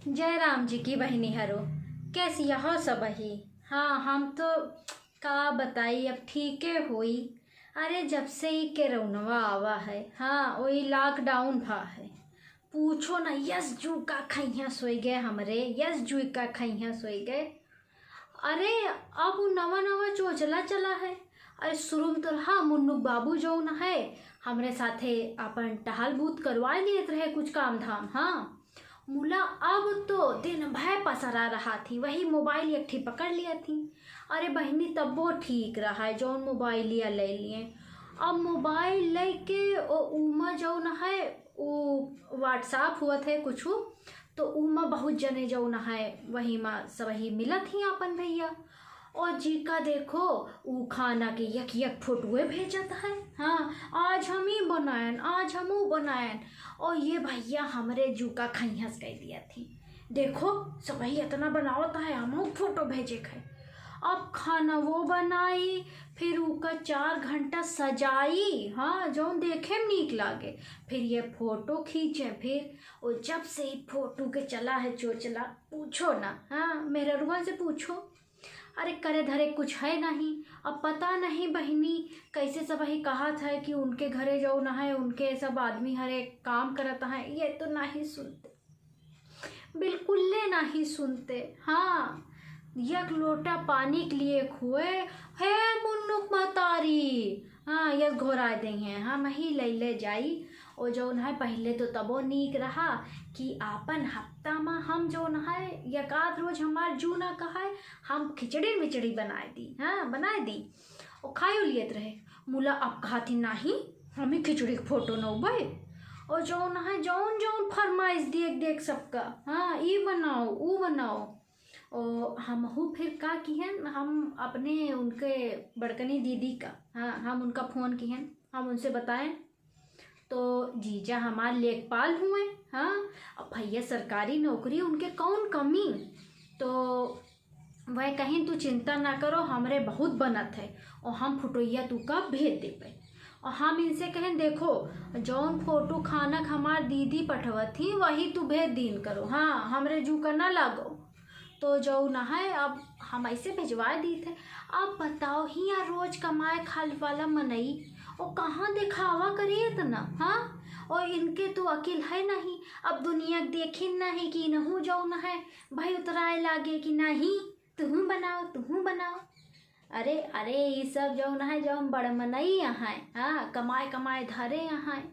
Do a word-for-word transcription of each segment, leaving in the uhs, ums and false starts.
जय राम जी की बहिनी हरो, कैसी हो सबही? हाँ, हम तो का बताई, अब ठीके होई। अरे, जब से ई कोरोनवा आवा है, हाँ, वही lockdown भा है, पूछो ना, यस जू का खैया सोई गए हमरे, यस जू का खैया सोई गए। अरे, अब उ नवा नवा चोचला चला है। अरे, शुरू में तो रहा मुन्नू बाबू जौन है, हमरे साथे अपन टहल बूत करवा लेत रहे कुछ काम धाम, हाँ। मुला अब तो दिन भर पसरा रहा थी, वही मोबाइल एक ठी पकड़ लिया थी। अरे बहिनी, तब्बो ठीक रहा है जौन मोबाइलिया ले लिए। अब मोबाइल लेके ओ उमा जौन है, उ WhatsApp हुआ थे कुछ, तो उमा बहुत जने जौन है, वही मा सबही मिलत ही आपन भैया। और जी का देखो, उ खाना के यक यक फोटोए भेजत है। हाँ, आज हम ई बनायन, आज हम उ बनायन। और ये भैया हमरे जू का खैहस कह दिया थी, देखो सबही इतना बनावत है, हमहू फोटो भेजे के है। अब खाना वो बनाई, फिर उका चार घंटा सजाई, हाँ, जौन देखे में नीक लागे, फिर ये फोटो खींचे, फिर ओ जब से ई फोटो के चला है चोचला, पूछो ना, हाँ, मेहररुआ से पूछो। अरे करे धरे कुछ है नहीं। अब पता नहीं बहिनी कैसे सबही कहत है कि उनके घरे जौन है, उनके सब आदमी हरे काम करत है, ये तो नहीं सुनते, बिल्कुले नहीं सुनते। हाँ, एक लोटा पानी के लिए खुए, हे मुन्नुक महतारी, हाँ, यस घोराय देइहैं, हमही लैले जाई। ओ जौन है, पहिले तो तबो नीक रहा कि आपन हफ्ता मा हम जौन है, एक आध रोज हमार जू ना कहै, हम खिचड़ी मिचड़ी बनाय दी, हाँ, बनाय दी। ओ खायो लियत रहे। मुला अब कहत ही, "नाही, हमही खिचड़ी के फोटो नौबै।" ओ जौन है, जौन जौन फरमाइश देख देख सबका, हाँ, ई बनाओ, ऊ बनाओ। ओ, हमहू फिर का किहन, हम अपने उनके बड़कनी दीदी का, हाँ, हम उनका फोन किहन, हम उनसे बताएन। तो जीजा हमार लेखपाल हुए, हाँ, अब भैया सरकारी नौकरी, उनके कौन कमी? तो वह कहिन, "तू चिंता ना करो, हमरे बहुत बनत है और हम फोटोइया तू का भेज देबे।" और हम इनसे कहेन, "देखो, जौन फोटो खाना के हमार दीदी पठवत ही, वही तू भेज दीन करो, हाँ, हमरे जू का ना लागो।" तो जौन है, अब हम ऐसे भिजवा दीत है। अब बताओ, हियाँ रोज कमाए खाए वाला मनई, ओ कहाँ देखावा करे इतना, हाँ? और इनके तो अकिल है नहीं, अब दुनिया के देखिन नहीं कि इनहू जौन है, भाई उतराए लागे कि नहीं, तुहूँ बनाओ, तुहूँ बनाओ। अरे, अरे, ई सब जौन है, जौन बड़ मनई अहैं, हाँ, कमाए, कमाए धरे अहैं।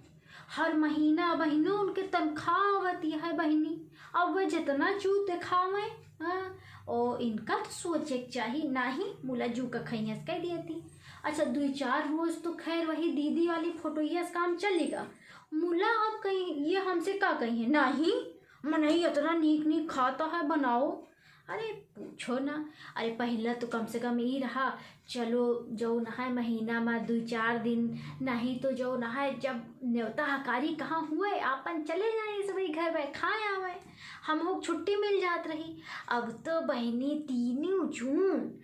हर महीना, बहिनो, उनके तनख्वाह आवत है, बहिनी। अब वे जितना जू देखावे, हाँ, ओ, इनका तो सोचे के चाही, नाही, मुला जू का खैहस कह दिए थी। अच्छा, दुई चार रोज तो खैर वही दीदी वाली फोटोइया से काम चलेगा। मुला अब कहीं, ये हमसे का कही है, नाही, मनई इतना नीक नीक खाता है, बनाओ। अरे पूछो ना, अरे पहिला तो कम से कम ई रहा, चलो जौन है महीना मा दुई चार दिन, नहीं तो जौन है जब नेवता हकारी कहाँ हुए, आपन चले जाए सबही घर में खाए आवे, हमहू के छुट्टी मिल जात रही। अब तो बहिनी तीनों जून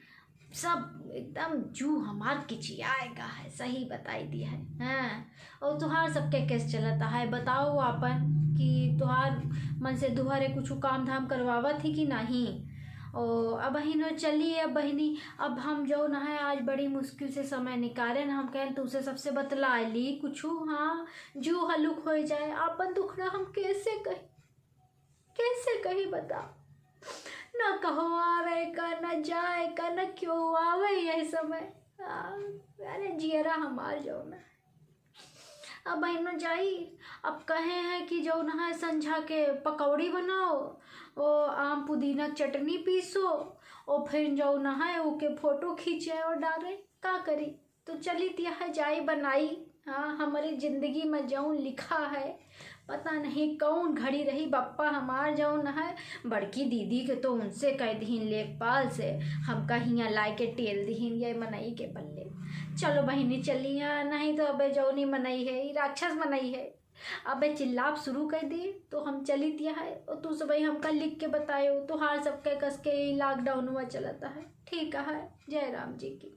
सब एकदम जू हमार किचियाएगा है, सही बताई दी है। हाँ, और तुहार सबके कैसे चलता है, बताओ आपन कि तुहार मन से दुहरे कुछ काम धाम करवावत ही कि नहीं? ओ, अब बहिनो चली, अब बहिनी, अब हम जौन है आज बड़ी मुश्किल से समय निकाले न, हम कहेन तुमसे सबसे बतला ली कुछ, हाँ, जू हलुक हो जाए, आपन दुखड़ा हम कैसे कही, कैसे कही बताओ, न कहो आवे का, न जाए का, न क्यों आवे यह समय। आ, अरे जियरा हमार जौन है। अब बहिनो जाई, अब कहे हैं कि जौन है संझा के पकौड़ी बनाओ, ओ आम पुदीना के चटनी पीसो, ओ फिर जौन है ओके फोटो खींचे और डाले, का करी? तो चली तिया है जाई बनाई। हाँ, हमारी जिंदगी में जौन लिखा है, पता नहीं कौन घड़ी रही। बप्पा हमार जौन है, बड़की दीदी के तो उनसे कह दिहिन लेखपाल से, हमका हियाँ लाए के टेल दिहिन ये मनई के बल्ले। चलो बहिनी चलिया, नहीं तो अबे जौनी मनई है, ई राक्षस मनई है, अबे चिल्लाप शुरू कर दी तो हम चली तिया है। और तू सबही हमका लिख के बतायो, तुहार सबके कस के ई lockdown हुआ चलता है। ठीक है, जय राम जी की।